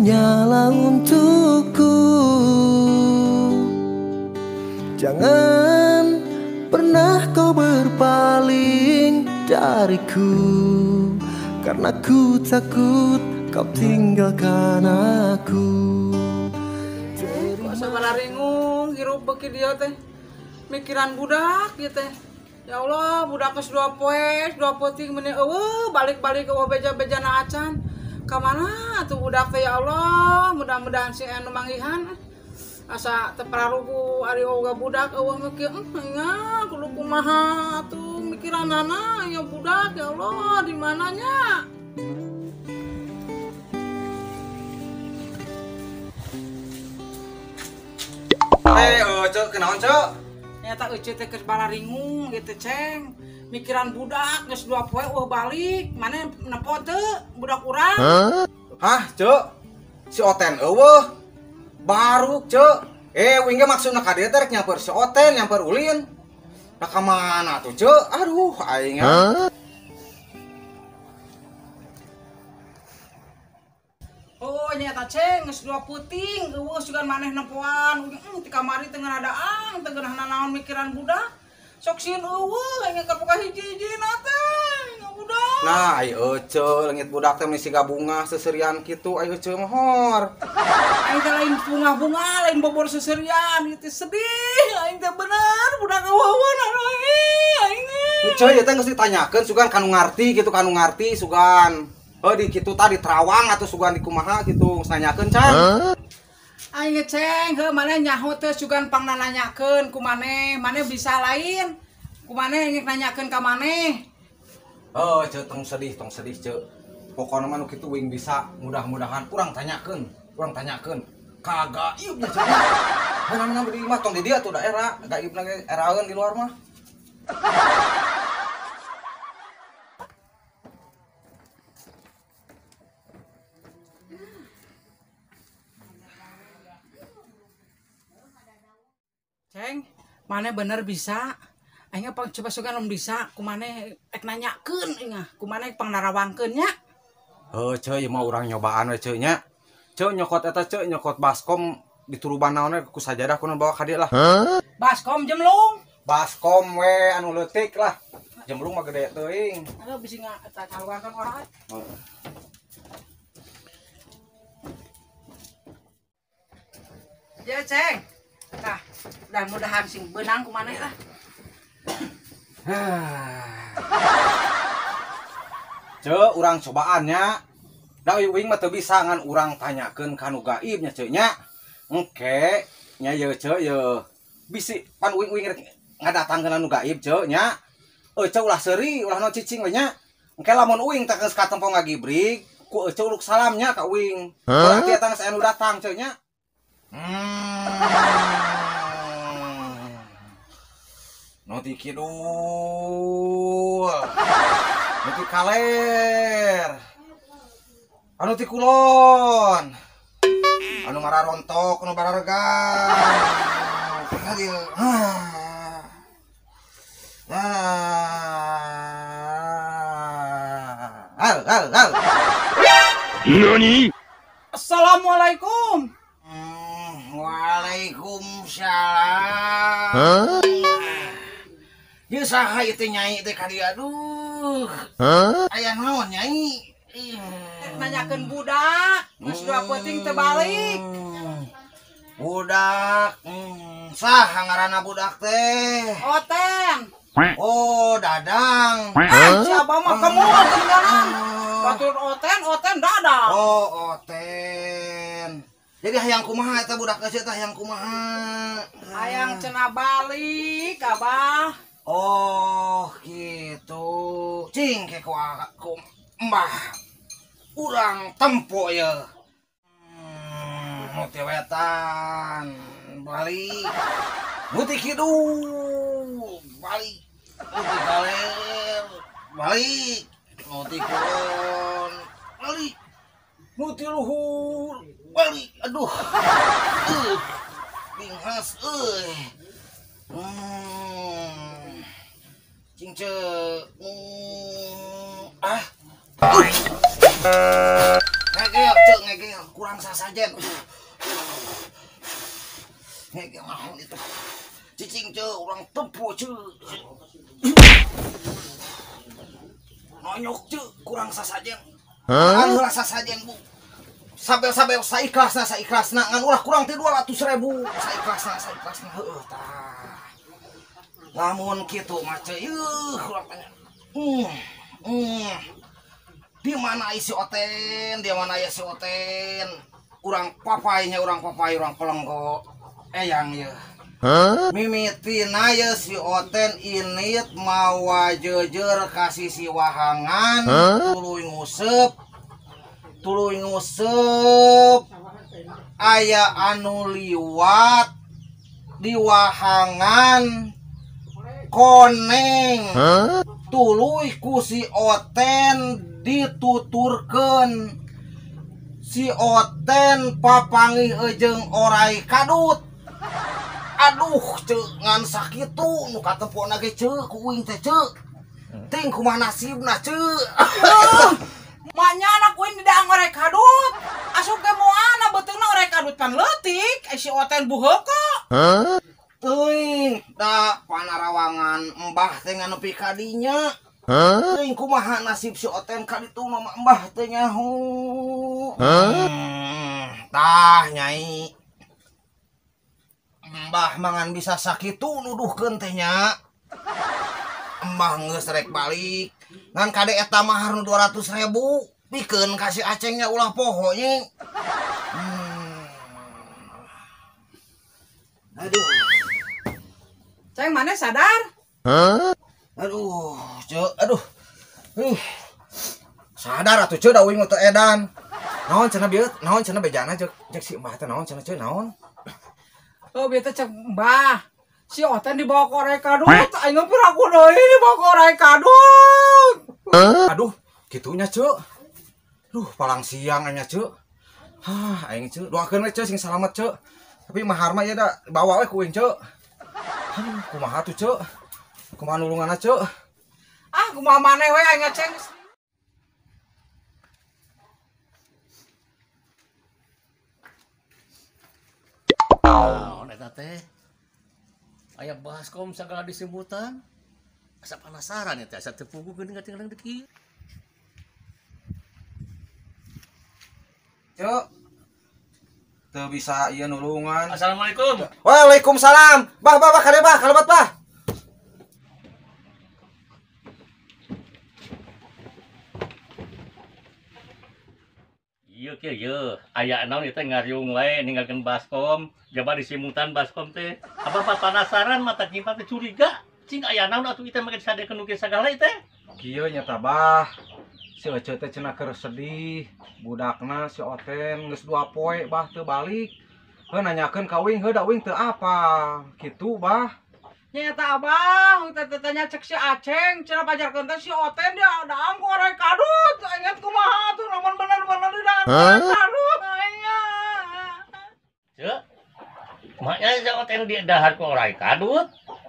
menyala untukku. Jangan pernah kau berpaling dariku, karena ku takut kau tinggalkan aku. Kok sabararingung hirup beuki dieu teh, mikiran budak ieu teh. Ya Allah, budak geus 2 poe, 2 peuting meuni eueuh, balik-balik eueuh beja-bejana acan. Ka mana atuh budak teh ya Allah, mudah-mudahan si anu manggihan. Asa teu pararugu ari oga budak eueuh mah kieu, nya kudu kumaha atuh mikiranana nya budak ya Allah di mananya. Cek kenaon cek? Nyata euceu teh geus balaringung gitu ceng. Mikiran budak geus 2 poe eueuh balik, maneh nempo teu budak urang? Hah, cek? Si Oten eueuh. Baru cek. Uing ge maksudna ka dieu teh rek nyamper si Oten, nyamper ulin. Nah ka mana tuh cek? Aduh, aing. Oh, nyata ceng geus 2 peuting eueuh sugan maneh nempoan. Ti kamari teu ngadaang, teu ngeunah nanaon mikiran budak. Sok sieun eueuh aing keur boga hiji-hijina teh, budak. Nah, ai euceu leungit budak teh meni siga bunga seserian kitu, ai euceu mah hor. Aing teh lain bunga-bunga, lain bobor seserian gitu. Sedih aing teh bener budak eueuh aduh aing. Euceu ieu teh geus ditanyakeun sugan kanu ngarti gitu, kanu ngarti sugan. Oh di kitu tadi terawang atau sugan di kumaha gitu nanyakeun can. Aing ceng heuh maneh nyaho teh sugan pangnanyakeun ku maneh, maneh bisa lain. Ku maneh ingin nanyakeun ka maneh. Oh ceu tong sedih ceu. Pokona mah nu kitu uing bisa, mudah-mudahan urang tanyakeun, urang tanyakeun. Kagaib nya ceu. Mana-mana di imah tong di dieu tuh daerah, gaibna ge eraeun di luar mah. Ceng, maneh bener bisa. Aing pang coba sugan om bisa, ku maneh ek nanyakeun aing ku maneh pangnarawangkeun nya. Heuh ceu ieu mah urang nyobaan we ceu nya. Ceu nyokot eta ceu nyokot baskom dituruban naon we ku sajadah kudu bawa ka dieu lah. Baskom jemlung. Baskom we anu leutik lah. Jemlung mah gede teuing. Aduh bisi eta kaluarkeun orang. Ya ceng. Tah, mudah-mudahan sing beunang ku maneh lah. Ceu urang cobaannya. Da uing mah teu bisa ngan urang tanyakeun ka nu gaib nya ceu nya. Engke nya yeuh ceu yeuh. Bisi pan uing-uing rek ngadatangkeun anu gaib ceu nya. Ceu ulah seuri, ulah nu cicing we nya. Engke lamun uing teh geus katempo ngagibrig, ku ceu uluk salamnya ka uing. Berarti eta geus anu datang ceu nya. Nu ti kidul, nu ti kaler, anu ti kulon, anu mararontok, anu bararegang. Hal hal hal. Nani? Assalamualaikum. Waalaikumsalam. Ieu saha ieu teh nyai teh ka dieu aduh. Aya naon nyai? Nanyakeun budak, geus 2 peuting teu balik. Budak, saha ngaranna budak teh? Oten. Oh, Dadang. Si abah mah kemul geuningan. Batur Oten, Oten Dadang. Oh, Oten. Jadi hayang kumaha eta budak geus eta hayang kumaha? Hayang cenah balik, abah. Oh, gitu. Cing ke ku mbah. Urang tempo ye. Nu ti wetan balik. Nu ti kidul balik. Nu ti kaler balik. Nu ti kulon balik. Nu ti luhur balik. Aduh. Binghas euy. Cing ceu. Ah. Ngegel, ceu ngegel. Ngegel kurang sasajen. Ngegel naon itu. Cicing ceu urang tempo ceu. Nonyok ceu kurang sasajen. Ngan heula sasajen bu. Sabel-sabel saikhlasna ngan ulah kurang ti 200.000. Saikhlasna heueuh tah. Lamun kitu mah ceu ieu urang tanya. Di mana isi oten? Di mana ya si oten? Urang papainya urang papai urang pelenggo. Eyang ye. Mimitina ye si oten init mawa jejer kasih si wahangan tuluy nguseup aya anu liwat di wahangan koneng tuluy ku si oten dituturkeun si oten papanggih jeung orai kadut. Aduh ceu ngan sakitu nu katempona ge ceu ku uing teh ceu ting kumaha nasibna ceu. Maknya anak uing didaang orai kadut asup ge moana beuteungna orai kadut pan leutik si oten buheuka. Teuing da panarawangan embah teh ngan nepi ka dinya. Teuing kumaha nasib si oten ka ditu mah embah teh nyaho. Tah nyai Mbah mangan bisa sakitu nuduhkeun teh nya. Mbah geus rek balik ngan kade eta mahar nu 200.000 pikeun ka si Acengnya ulah poho nya. Aduh. Ceng mana sadar? Aduh, ceu, aduh. Sadar atuh ceu da uing mah teu edan. Naon cenah bieu? Naon cenah bejana ceuk si Mbah teh naon cenah ceu naon? Oh, bieu teh cek Mbah. Si oten dibawa ke orai kadut, aing piraku deui dibawa ke orai kadut. Aduh, kitunya ceu. Duh, palang siang nya ceu. Hah, aing ceu, doakeun we ceu sing salamet ceu. Tapi mahar mah ieu da bawa we ku uing ceu. Aduh, kumaha tuh ceu? Kumaha nulunganna ceu? Ah, kumaha maneh we aing ceng. Naon eta teh? Aya baskom sagala disebutan. Asa penasaran ya teh, asa teu puguh geuning katinggalan deui kieu. Ceu. Teu bisa ieu nulungan. Assalamualaikum. Waalaikumsalam. Bah bah bah kade bah, kalebat bah. Ieu kieu ye, aya naon ieu teh ngariung wae ninggalkeun baskom, jaba disimutan baskom teh. Apa penasaran mata nyimpan teh curiga. Cing aya naon atuh ieu teh make disadekeun nu kieu sagala ieu teh. Kieu nya tah bah. Si Ece teh cenah keur sedih, budakna si oten geus 2 poe bah teu balik. Heuh nanyakeun ka uing, heuh da uing teu apa. Kitu bah. Nya eta abah, teh tanya cek si Aceng, cenah pajarkeun teh si oten dia daang ku orai kadut. Ingat kumaha tuh lamun bener-bener di daang kadut. Aya. Ceu. Maknya si oten di dahar ku orai kadut.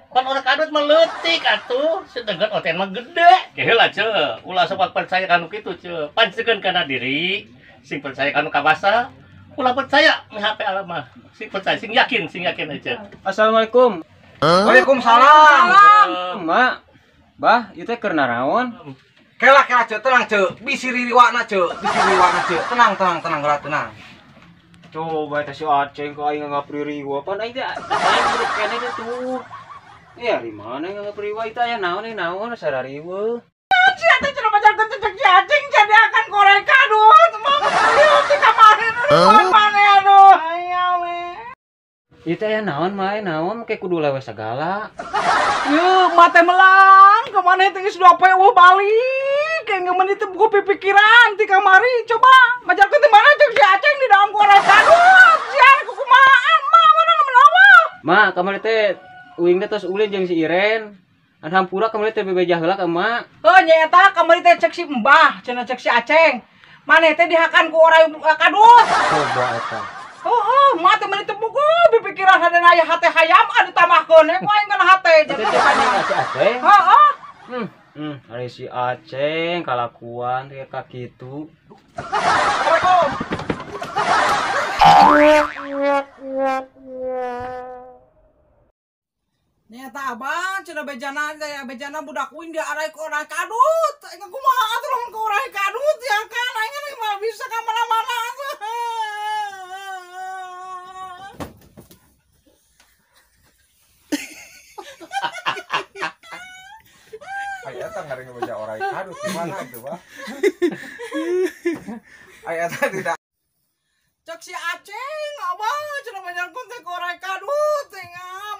Pan orai kadut mah leutik atuh, sedengkeun oten mah gede. Heula ceu, ulah sok percaya kanu kitu ceu. Pancekeun kana diri, sing percaya kanu kawasa, ulah percaya HP alam mah. Sing percaya, sing yakin aja. Assalamualaikum. Waalaikumsalam. Mak. Bah, ieu teh keur naraon? Kela kela ceu, tenang ceu. Bisi ririwana ceu, bisi ririwana ceu. Tenang tenang tenang geura tenang. Coba teh si Aceng ka aing nganggap ririwa pan aing teh aing hirup keneh teh tuh. Ya di mana nganggap riwa itu aya naon eh naon sarariweuh. Sia teh cenah pajarkeun cek si Aceng jadi akan korek kadut. Mah ieu teh kamari maneh aduh. Aya we. Ieu teh aya naon mah naon make kudu lewe sagala. Yeuh mate melang kamana teh geus 2 poe eueuh balik. Kayak ngemen itu buku pipikiran ti kamari coba majarkeun teh mana cek si Aceng di dalam korek kadut. Sia kukumahaan mah mana menawa. Ma kamari teh uing teh tos ulin jeung si Iren. An hampura kamari teh bebeja heula ka emak. Heuh nya eta kamari teh cek si Mbah, cenah cek si Aceng. Maneh teh dihakan ku orai kadut. Coba eta. Heuh, mah teh meuni teu buku pipikiran hadena aya hate hayam anu tambahkeun we ku aing kana hate jadi si Aceng. Heeh. Ari si Aceng kalakuan teh ka kitu. Assalamualaikum. cenah bejana teh bejana budak uing dia arai ku orai kadut. Aing kumaha atuh lamun ku orai kadut ya kan aing mah bisa ka mana-mana atuh. Aya eta ngaring beja orai kadut gimana itu, Pak? Aya eta tidak. Cek si Aceng abah cenah banjarkeun teh ku orai kadut teh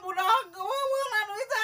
budak eueuh anu itu.